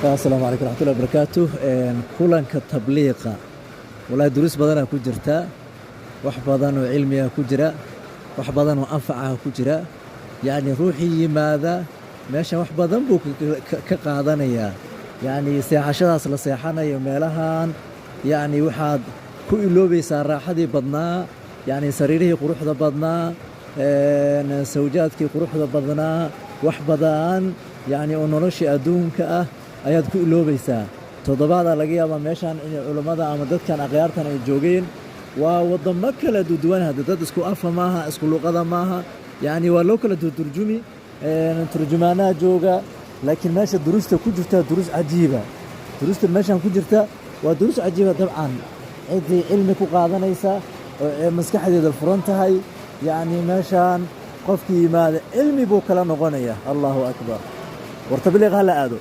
Asalaamu calaykum raxmatullahi barakaatu. Kulanka tabliiqa, wallahi duruus badanaa ku jirta, wax badan oo cilmiga ku jira, wax badan oo anfacaha ku jira. Yacni ruuxii yimaada meeshan wax badan buu ka qaadanayaa. Yacni seexashadaas la seexanayo meelahan, yacni waxaad ku iloobaysaa raaxadii badnaa, yacni sariirihii quruxda badnaa, sawjaadkii quruxda badnaa, wax badan yacni oo noloshii adduunka ah ayaad ku iloobaysaa. Toddobaadaa laga yaabaa meeshaan inay culummada ama dadkan akhyaartan ay joogeen. Waa waddamo kala duduwan, hadda dad isku afa maaha, isku luqada maaha, yacni waa loo kala turjumi, turjumaanaha jooga. Laakiin meesha duruusta ku jirta duruus cajiiba. Duruusta meeshan ku jirta waa duruus cajiiba. Dabcan ciddii cilmi ku qaadanaysa oo maskaxdeeda furan tahay, yacni meeshaan qofkii yimaada cilmi buu kala noqonaya. Allahu akbar! War tabliiq ha la aado.